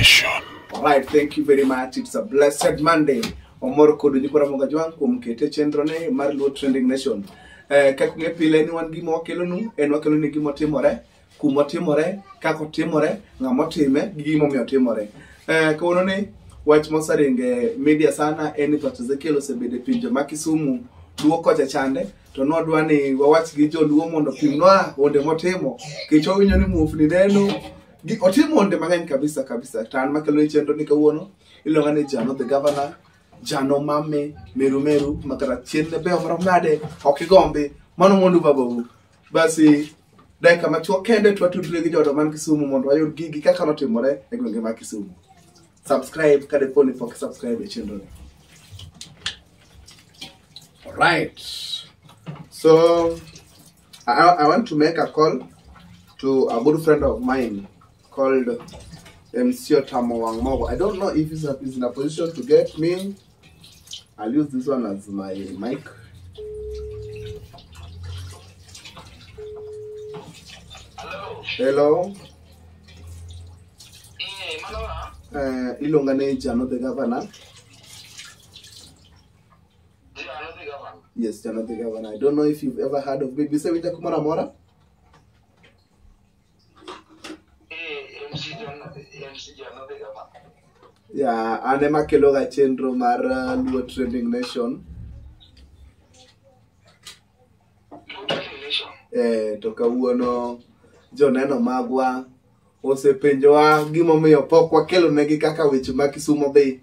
Nation. Alright, thank you very much. It's a blessed Monday. Omor kodu nyikwa Ramogi Ajwang' kuom kete chenro ne mar Luo Trending Nation. Kaka ung'e pile ni wan gima wakelonu en wakelonu gima otimore, kuma otimore, kaka otimore, ng'ama otime gi gimomiyo otimore. Kawuono ni wach moseringe media sana en ni Pastor Ezekiel osebedo e pinje ma Kisumu Luo kocha chande to nwadwa ni wawach gi joluo mondo opimnwa honde motimo nikech wawinjo ni muofni neno otimo honde mang'eny kabisa kabisa. To an makelo ni chenro ni kawuono iluonga ni Jano the Governor, Jano Mame Meru Meru makata chien ne beyo marom nade ok igombi mano mwandu babau. Basi dakika machuok kende to watudre gi jodo man Kisumu mondo wayud gigi kaka notimore e gwenge mag Kisumu. Subscribe ka dipo ni pok subscribe e chenro ni. Alright. So I want to make a call to a good friend of mine called MC Otamo Wangmogo. I don't know if he's in a position to get me. I'll use this one as my mic. Hello. Hello. Eh, Manora. Iluonga ni Jano the Governor. Jano the Governor. Yes, Jano the Governor. I don't know if you've ever heard of me. Bisewinja kumoro amora? Eh, MC Jano, MC Jano the Governor. Yeah, an ema keloga chenro mar Luo Trending Nation. Luo Trending Nation. To kawuono joneno magwa osepenjowa gimomiyo pok wakelonegi kaka weche ma Kisumu dhi.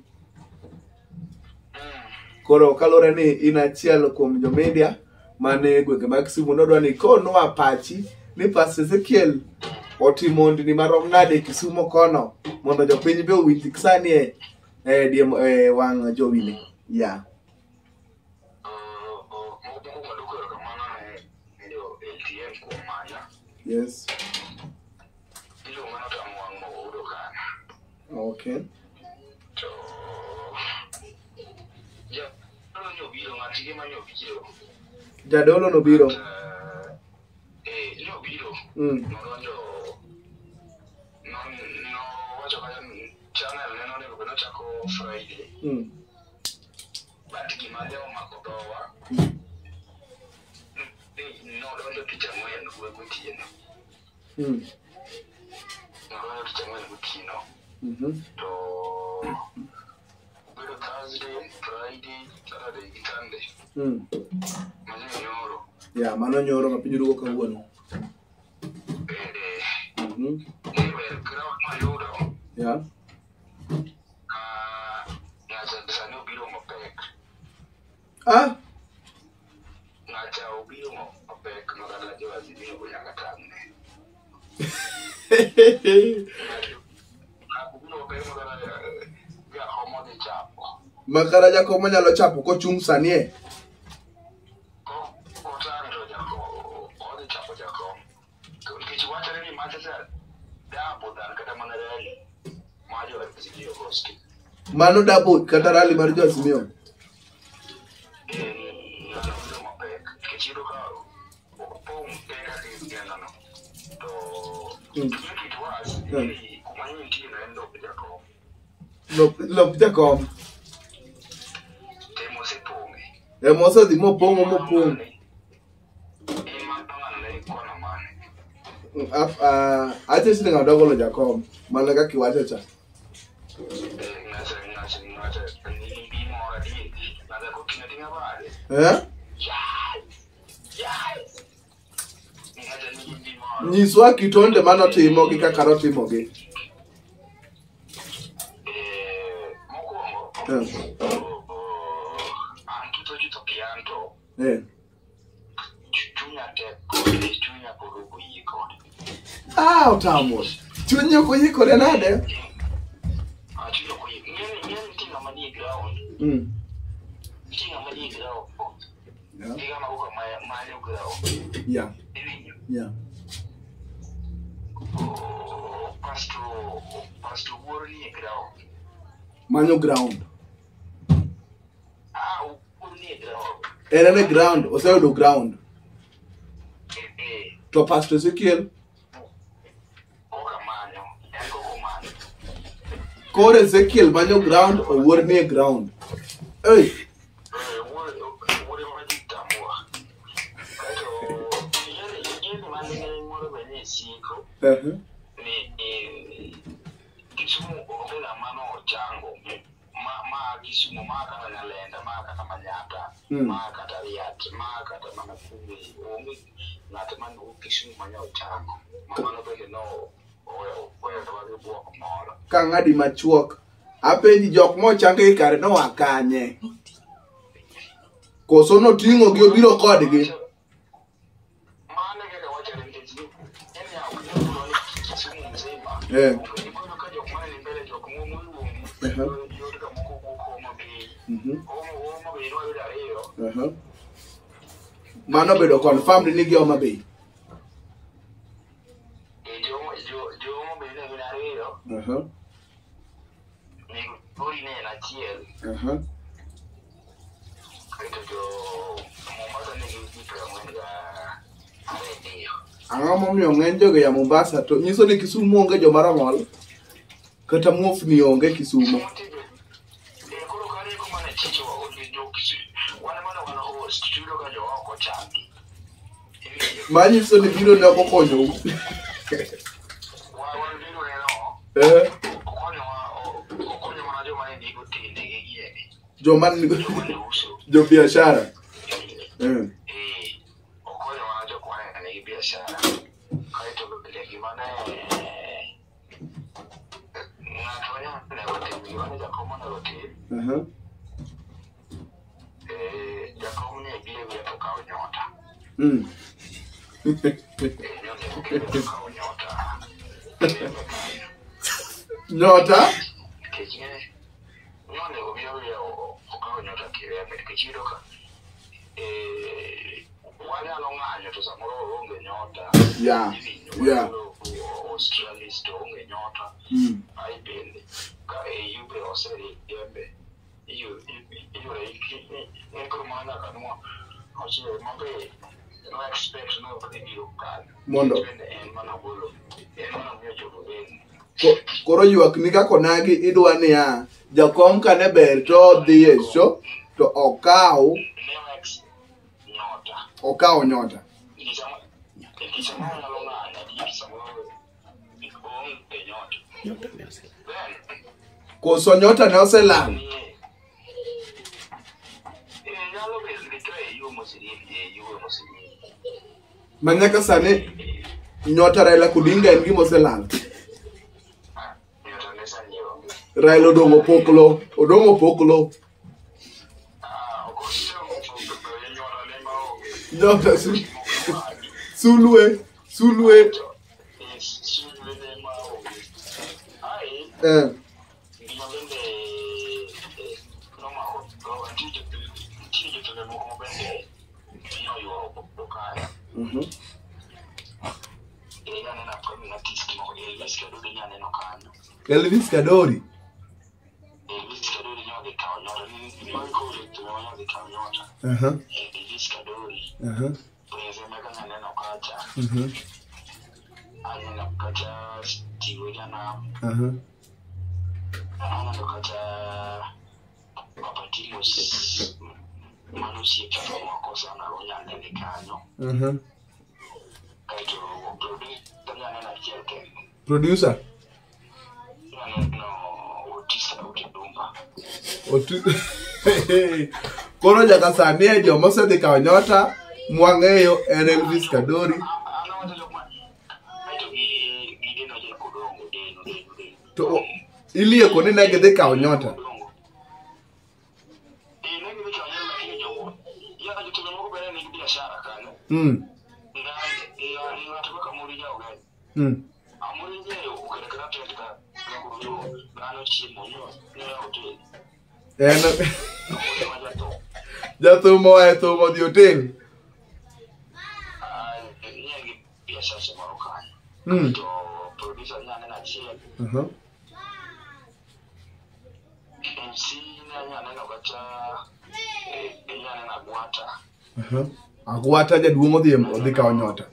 Koro kaluwore ni in achiel kuom jo media mane gwenge mag Kisumu nodwa ni konwa pachi ni Pastor Ezekiel otimo hondni marom nade Kisumu kono mondo jopiny be owinj sani e wang' jowini. Yeah. Mokwongo adwoko erokamano ne jo LTN kuom manya. Yes. Iluonga ni Otamo Wang' Mogo kanyo. Okay. To jadolo nobiro, ng'at gi mane obiro. Jadolo nobiro. Nobiro. Nodonjo, nowacho kata ni channel ne nonego bed nochako Friday. But gima ne omako dhowa, ni nodonjo tich ang'wen gotieno. Nodonjo tich ang'wen gotieno. To obedo Thursday, Friday, Saturday gi Sunday. Mano nyoro. Yeah, mano nyoro ma piny rugo kawuono. Ni ber crowd mayudo. Yeah. Ng'acha sani obiro mapek. Ah? Ng'acha obiro mapek ma kata jo Azimio go nyaka tang'ne. Ng'ato obiro mapek ma kata jakom odhi chapo. Ma kata jakom onyalo chapo kochung' sani e. Kotang' to jakom odhi chapo jakom. To nikech wachore ni macha cha double than kata mana rally mar jo Azimio hosti. Mano double kata rally mar jo Azimio. Ng'ato obiro mapek. Nikech iyudo ka opong' te kaka igeng'ano. To make it worse, ni kuma ne nitie no en lop jakom. Lop jakom. Ema osepong'e. Ema osedhi mopong'o mopong'. Ema ng'ano kono mane. Ache siling' adogolo jakom. Mana kaka iwacho cha. Ng'acha nigi mbi moro adier. Ng'acha koting'o ating'a bade. Eh? Yes! Ng'acha nigi mbi moro. Nyiswa kitonde manotimo gi kaka notimogi. Mokwongo, an chutho chutho kian to chunya tek kode, chunya pod ok oyie kode. Ah, Otamo. Chunyi ok oyie kode nade? Chunya ok oyie. Ng'eni nitie ng'ama nie ground. Nitie ng'ama nie ground. Yeah. Gi ng'ama koka manyo ground. Yeah. Iwinjo? Yeah. Pastor Wuoro nie ground. Manyo ground. Ah, Wuoro nie ground. En e ground, oseyudo ground. To Pastor Ezekiel Koka manyo, en koko manyo. Koro Ezekiel manyo ground, owuor nie ground. Ei, Wuore ma ji tamowa. Kaeto yien mane moro be ne siko ni Kisumu onge ng'ama nochango ma Kisumu, ma kata Nyalenda, ma kata Manyata, ma kata Riat, ma kata mana Kume, onge ng'at man Kisumu mane ochango. Mano bende no oweyowa gi bwok moro. Ka ng'adi machuok, apenji jok mochango kare noa kanye? Koso noting'o gi obiro kodgi? Mano e kaka wachore nikech en ya ok nyal bedo ni Kisumu mzima. Iyudo ka jok mane ni mbele, jok moluongi, yot ka moko wuok Homa Bay. Homa Bay nwayudo ariyo. Mano obedo confirmed ni gi Homa Bay. Jo Homa Bay ne gin ariyo. Migori ne en achiel. Kaeto jo Mombasa ne gin ji 42. Ang'o momiyo ng'eny jogi ya Mombasa to nyiso ni Kisumu onge joma rong'ol? Kata muofni onge Kisumu. Koro kareko mana chicho jo Kisumu. Wan mana wan host, tiyudo ka jo oko changi. Manyiso ni biro ne ok okonyou. Wan biro neno. Okonyo mana joma ne nigi otende gi gieni. Joma nigi Joma ne uso. Jo biashara. Okonyo mana jok mane nigi biashara. Kaeto bende gima ne ng'ato onego tim, gima ne jakom onego tim. Jakom ne biro biro to kawo nyota. Onego biro to kawo nyota. Nyota? Nikech ne onego biro biro okawo nyota kirembe, nikech iyudo ka wanyalo ng'anyo to samoro onge nyota. Australis to onge nyota. Ai bende ka AU be oseriembe. Iyudo en koro mana nyaka nwa ochiel ma be no expect no dhi biro kanyo. Mondo. Bende en mana golo, en mana miyo jogo geno. Koro ywak ni kaka onagi idwa niya, jakom kane ber to odhi e show to okaw nyota. Okaw nyota. Nikech samoro nyalo ng'anyo, nikech samoro onge nyota. Koso nyota ne oselal. Nyalo bedo nikech AU moseriemb, AU moseriemb. Ma nyaka sani nyota Raila Odinga en gima oselal. Nyota ne sani onge. Raila odong' opoklo, odong' opoklo. Nyota sulwe, sulwe. Elvis Kadori. Elvis Kadori nyodhi kawo nyota. Elvis Kadori. Prince Emeka nyaneno kacha. Aneno kacha Steve Janam. Aneno kacha Papa Timos mano osiepa moko sana onyande ni kanyo. Kaeto producer nyaneno achiel kende. Producer? Nyaneno Otisa Otidumba. Koro nyaka sani e joma osedhi kawo nyota mwang'eyo en Elvis Kadori. To ilieko ni ne gidhi kawo nyota? En jathum oa e thum odhi otel. Agwata jaduong' odhi kawo nyota.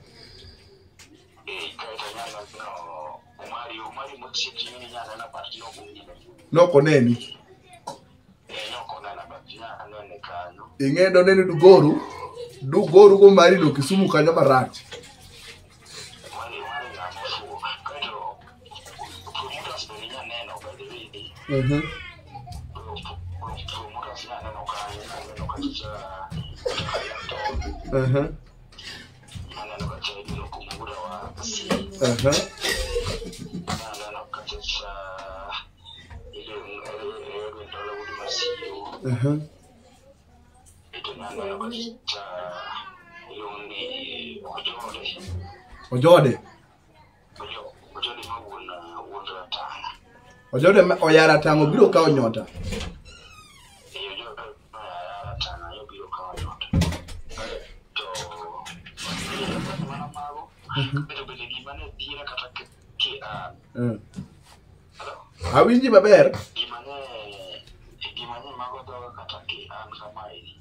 Omari mochiegni ni nyanena but no koneni. No konena but nyanene kanyo. Ing'e doneni dugoru go Mari no Kisumu kanyo marach. Mari ng'ama ofuwo. Kaeto promoters bende nyaneno by the way. Promoters nyaneno kanyo, nyaneno kacha Nyaneno kacha ibiro kumura wa si. Nyaneno kacha cha ile ndola wuod Masiyo. Ito nyaneno kacha iluongo ni Ojode. Ojode? Ojode ma wuon Ratang'. Ojode ma oya Ratang' obiro kawo nyota. Ojode ma oya Ratang' obiro kawo nyota. To mana mago. To bende gima ne dhira kata ki an. Awinji maber. Gima ne mago dhoga kata ki an kamae.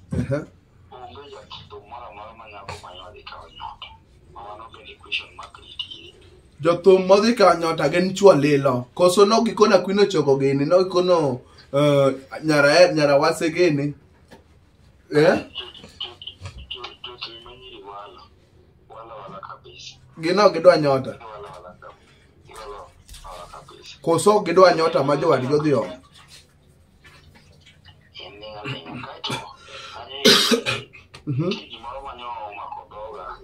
Onge jathum moro amora manyako manyo dhi kawo nyota. Mano bende question mark nitie. Jothum modhi kawo nyota gin chuo lilo. Koso no gikona Queen Ochoko gini, no gikono Nyarawase gini. Jothum manyiri walo. Wala kabisa. Gino gidwa nyota. Wala kabisa. Koso gidwa nyota ma jowadgi odhi omo. Kaeto nitie gimoro mane omako dhoga.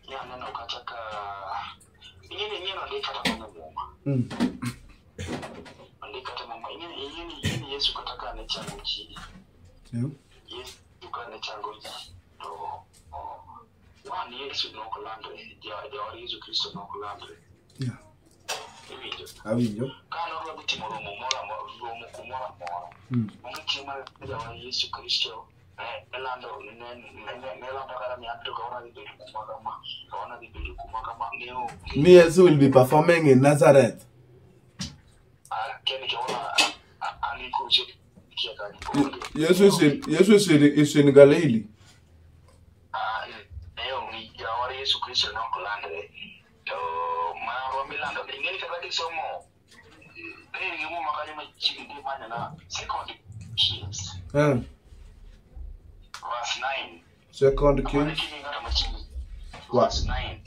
Nyaneno kata ka ing'eni ondik kata mana Muma. Ondik kata Muma. Ing'eni Yesu kata ka ne chango ji. Yesu ka ne chango ji to wan Yesu nok landre, jawar Yesu Kristo nok landre. Iwinjo? Awinjo. Ka nodwa timo romo moro amora, romo kumoro amora. Onge chieng' mane jawar Yesu Kristo ne lando kata ni abiro kawuono adhi bedo kuma kama, kawuono adhi bedo kuma kama, ne onge. Ni Yesu will be performing in Nazareth. Kendo kawuono an gi kuche kia kanyo. Yesu is in Galilee. Ne onge jawar Yesu Kristo ne ok landre. To marwa milando ing'eni kata kisomo gi Muma kanyo machiegni manyo na Second Kings. Verse 9. Second Kings. Verse 9.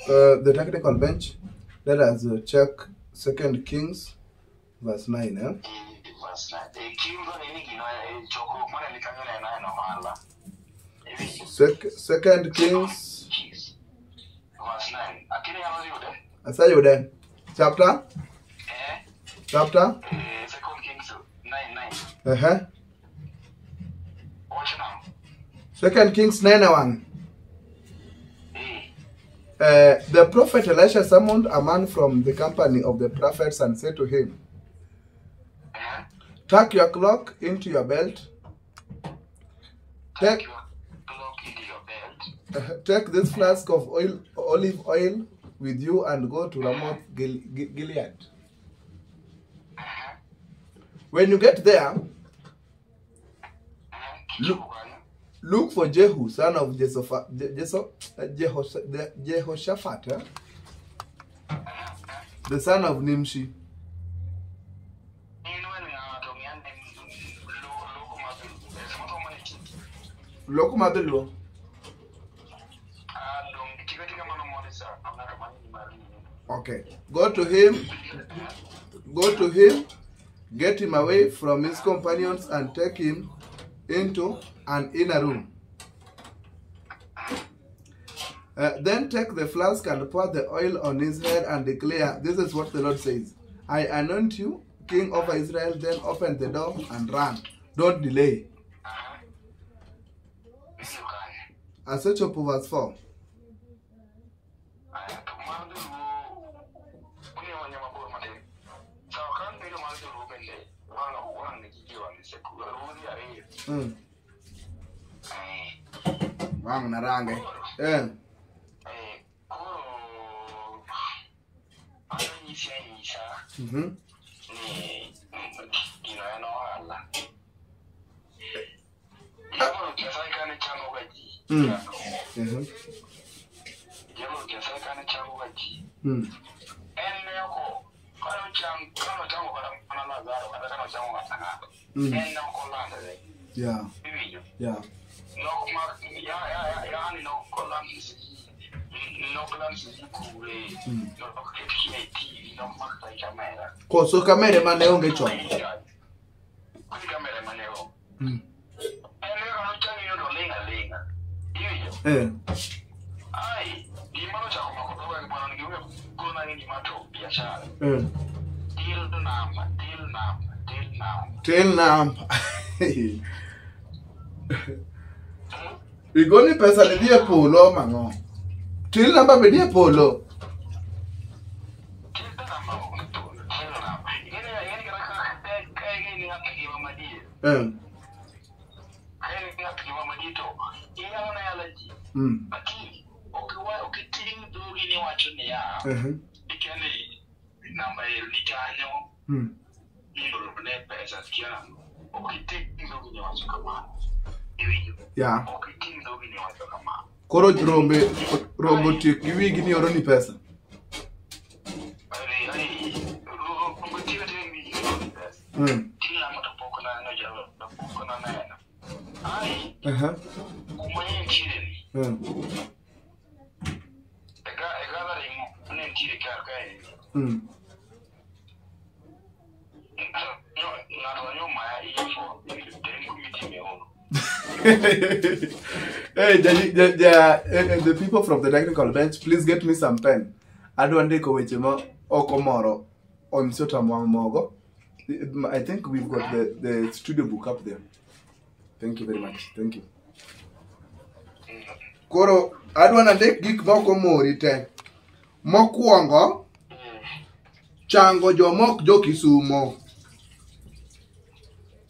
The technical bench. Let us check Second Kings, verse 9. Verse 9. Second Kings. Verse 9. Asayude. Chapter? Chapter? Second Kings 9:9. Watch now. Second Kings 9:1. The prophet Elisha summoned a man from the company of the prophets and said to him, "Tuck your cloak into your belt. Take your cloak into your belt. Take this flask of oil, olive oil with you and go to Ramoth Gilead. When you get there, look for Jehu, son of Jehoshaphat, the son of Nimshi. Okay. Go to him. Get him away from his companions and take him into an inner room. Then take the flask and pour the oil on his head and declare, this is what the Lord says. I anoint you king over Israel. Then open the door and run. Don't delay. Asechopo verse 4. Wang narange. Kano chango kata mana Lazaro, kata kano chango ng'ato ng'ato. En nok olandre. Iwinjo? Yeah. Nok mak ya ya ya yani nok oland nok land kure. Nok ket e TV, nok mak kata kamera. Koso kamere mane onge chon. Kodi kamera mane onge. En kaka nochangi to ling' aling'a. Iwinjo? Eh. Ai, gima nochako mako dhoga gi bwana ni gona ni gima to biashara. Till number, till number, till number. Till number. Igoni pesa ni dhi e polo mang'o? Till number be dhi e polo. Till number onge polo, till number. Ing'eni kata ka ing'e ni ng'ato ngima madier. Ka en ng'at ngima madier to inyalo ne yala ji. Lakini ok iting' dhogi ni wacho niya, ikia ni namba ero ni kanyo, iorone pesa kia nang'o. Ok iting' dhogi ni wacho kamano. Iwinjo? Yeah. Ok iting' dhogi ni wacho kamano. Koro rombo tiek gi wigi ni oroni pesa. Ai, rombo tiek gi wigi ni oroni pesa. Till namba to pok naneno jalo, pok naneno. Ai, kuma ne nitiere ni. E gathering ne nitiere kar kae. Ng'ato nyomaya earphone, to en kumitime ono. Hey, the people from the technical bench, please get me some pen. Adwa ndiko weche ma ok omoro MC Otamo mogo. I think we've got the studio book up there. Thank you very much. Thank you. Koro adwa nandik gik ma ok omori te. Mokwongo, chango joma ok jo Kisumo.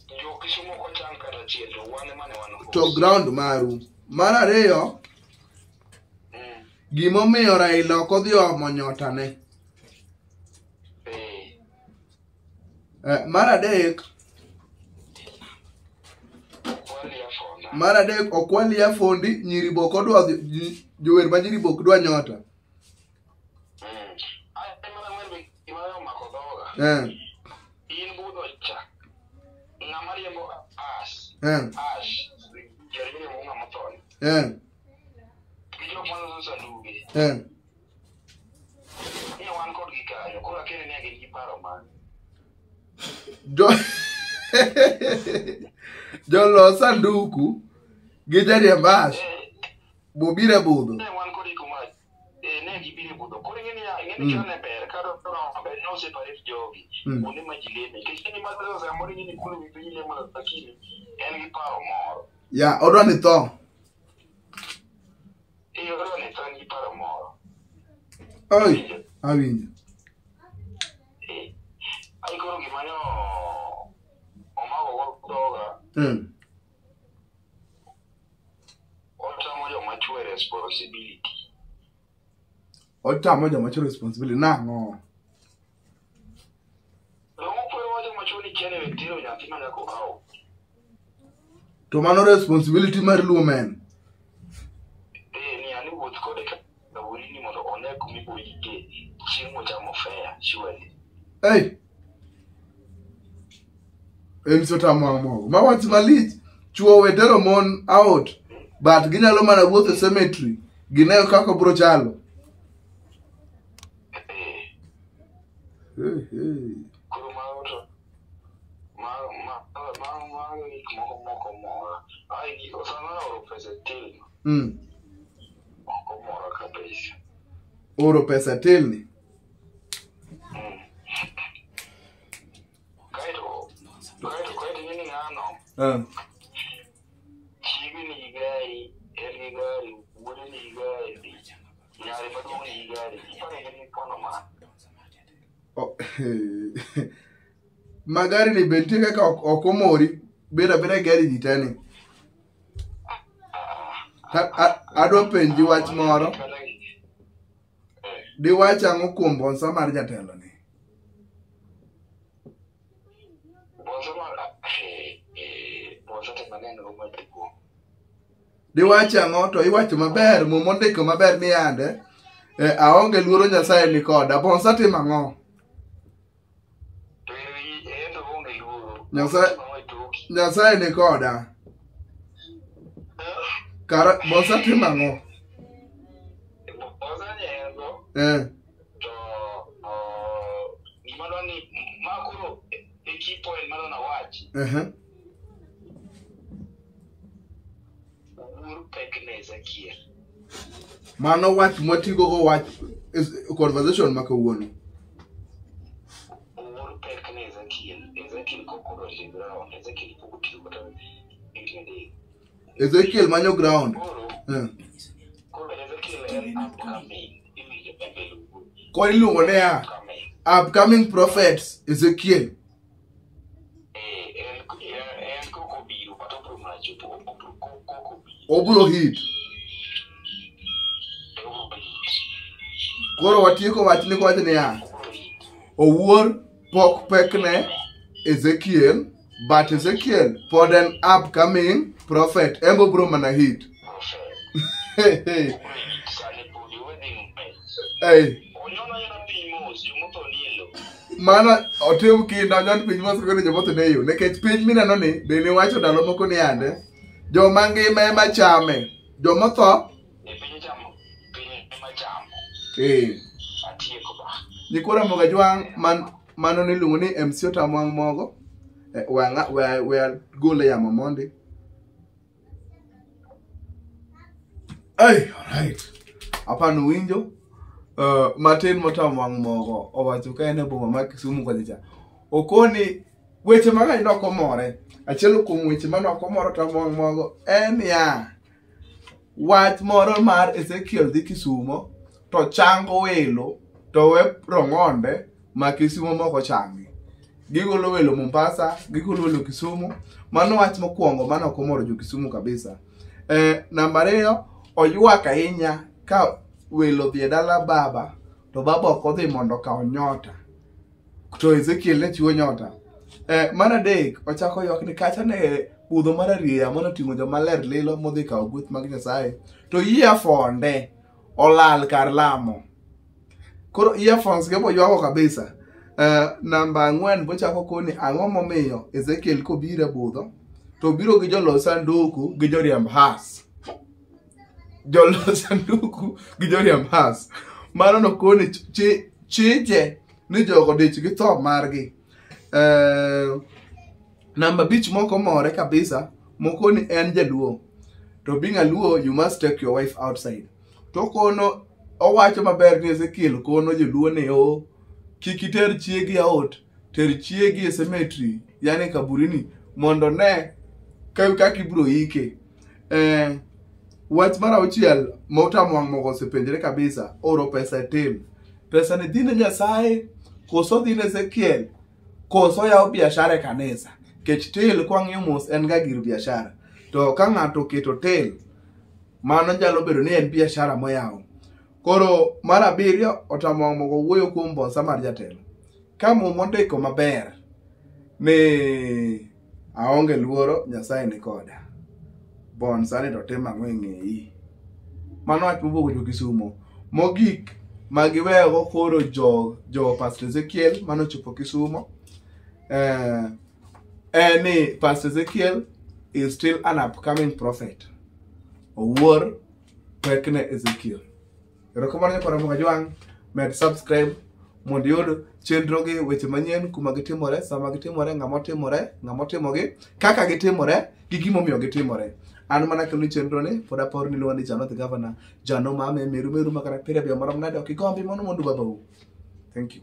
Jo Kisumo ok ochang kata achiel, to wan ema ne wan To ground maru. Mar ariyo, gimomiyo Raila ok odhi omo nyotane. Mar adek, mar adek okwal earphone nyiri be ok odwa dhi, jower ma nyiri be ok dwa nyota. Ai, mar ang'wen be gima omako dhoga. In budho cha. Ng'ama riembo as. Ash. Jariembo ng'ama othoni. Gi jok maloso sanduge. Ni wan kodgi kanyo, koro akia ni gin gi paro mane. Jolos sanduku gi jariemb ash bobiro e budho. Ne wan kodgi kuma ne gibiro e budho. Koro ing'e ni chon ne ber ka maber no separate jogi kuonde ma ji leme. Nikech ing'e ni ma samoro ing'e ni kulo wi piny lemo lakini en gi paro moro. Ya, odwa ni tho. Odwa ni tho en gi paro moro. Oi, awinjo. Ai koro gima ne omako go dhoga. Otamo joma chwo responsibility. Otamo joma chwo responsibility nang'o? Dongo kwero wacho joma chwo ni kia ni wek tero nyathi ma nyako out. To mano responsibility mar Luo men. Ni ani wuoth kode kaburini mondo one kumiboyike chieng' mochamo fare surely. Hey. MC Otamo mogo. Ma wach malich, chwo we tero mon out, but ginyalo mana wuotho e cemetery, gineo kaka obiro chalo. Koro mago to mago gik moko moko mora. Ai giko sama oro pesa til. Ok omora kabisa. Oro pesa tilni. Kaeto ing'e ni ng'ano. Chiege nigi gari, en gi gari, wuode nigi gari, nyare maduong' nigi gari. Iparo ni en gi kwano mane? Ma gari ni be nitie kaka ok omori, bedo abeda e gari ji te ni. Adwa penji wach moro. Diwach ang'o kuom bonsa mar jatelo ni? Bonsa mar bonsa to maneno go maduong'. Diwach ang'o to iwacho maber, muma ondiko maber ni yande aonge luoro Nyasaye ni koda. Bonsa timo ang'o? Nyasaye Nyasaye ni koda. Kara Bonsa timo ang'o? Bonsa nyengo. Eh. To gima dwa ni ma koro e key point madwa nawachi. Owuor pek ne Ezekiel. Mano wach mwatigo go wach conversation ma kawuono. Owuor pek ne Ezekiel. Ezekiel kok odonjo e ground. Ezekiel pok otiyo kata higni adek. Ezekiel manyo ground. Koro, koro Ezekiel en upcoming. Iwinjo e mbele wuoyi. Koro iluongo ne ya Upcoming. upcoming prophets Ezekiel. Eh, en kok obiro, but obiro mana chopo, obiro kok obiro. Obiro hit. Obiro hit. Koro watieko wachni kowach niya, Obiro hit. Owuor pok pekne Ezekiel, but Ezekiel pod en upcoming prophet, en be obiro mana hit. Prophet. Hey, hey, Obiro hit sani podi wedhi ng'wech. hey. Onyono anyona piny mos, jomotho nie lowo. Mano otim kinda onyon piny mos kaka jomotho ne yo. Nikech piny mineno ni, be niwacho ndalo moko ni ande, joma ngima ema chame, jomotho, E piny chamo, piny ema chamo. eh. Atieko ba. Nyikwa Ramogi Ajwang' man, mano niluongo ni MC Otamo Wang' Mogo. We gole yamo mondi. Hey, alright. Apano winjo. Matin motamo wang' mogo owacho ka en e boma ma Kisumu kocha cha. Okoni weche mang'eny nok omore. Achiel kuom weche manok omoro otamo wang' mogo en ya wach moro mar Ezekiel dhi Kisumo to chango welo to we rong'onde ma Kisumo moko changi. Gigolo welo Mombasa, gigolo welo Kisumu. Mano wach mokwongo mano ok omoro jo Kisumu kabisa. Namba ariyo, oywak ahinya ka welo dhi e dala baba to baba ok odhi mondo okaw nyota. To Ezekiel ne chiwo nyota. Mar adek, ochako ywak ni kacha ne budho mar arieya mane oting'o joma ler lilo modhi kawo gweth mag Nyasaye. To earphone olal kar lamo. Koro earphones ge boywago kabisa. Namba ang'wen bochako koni ang'o momiyo Ezekiel kobiro e budho to biro gi jolos sanduku gi joriemb has. Jolos sanduku gi joriemb has. Mano nokoni chije ni jogo dich gi tho margi. Namba abich moko more kabisa, moko ni en jaluo. To being a Luo, you must take your wife outside. To kono owacho maber ni Ezekiel kono joluo ni o kik iter chiegi out, ter chiegi e cemetery, yani kaburini, mondo ne kaka ibiro ike. Wach mar auchiel motamo wang' mogo osepenjre kabisa, oro pesa e till. Pesa ni dhi ne Nyasaye, koso dhi ne Ezekiel, koso yawo biashara e kanisa. Kech till kwang'iyo mos en ga gir biashara. To ka ng'ato oketo till, mano nyalo bedo ni en biashara moyawo. Koro mar abiriyo otamo wang' mogo wuoyo kuom Bonsa mar jatelo. Ka muma ondiko maber ni aonge luoro, Nyasaye ni koda. Bonsa ni to timo ang'o e ng'eyi? Mano wach mobwogo jo Kisumo. Mogik magiweyogo koro jo Pastor Ezekiel manochopo Kisumo, en ni Pastor Ezekiel is still an upcoming prophet. Owuor pekne Ezekiel. Erokamano nyakwa Ramogi Ajwang', med subscribe mondo iyud chenro gi weche manyien kuma gitimore, sama gitimore, ng'ama otimore, ng'ama otimogi, kaka gitimore, gi gimomiyo gitimore. An mana keloni chenro ni, pod aparo ni iluonga ni Jano the Governor, Jano mame, meru meru makara pere biyo marom nade, ok igombi mano mondo babau. Thank you.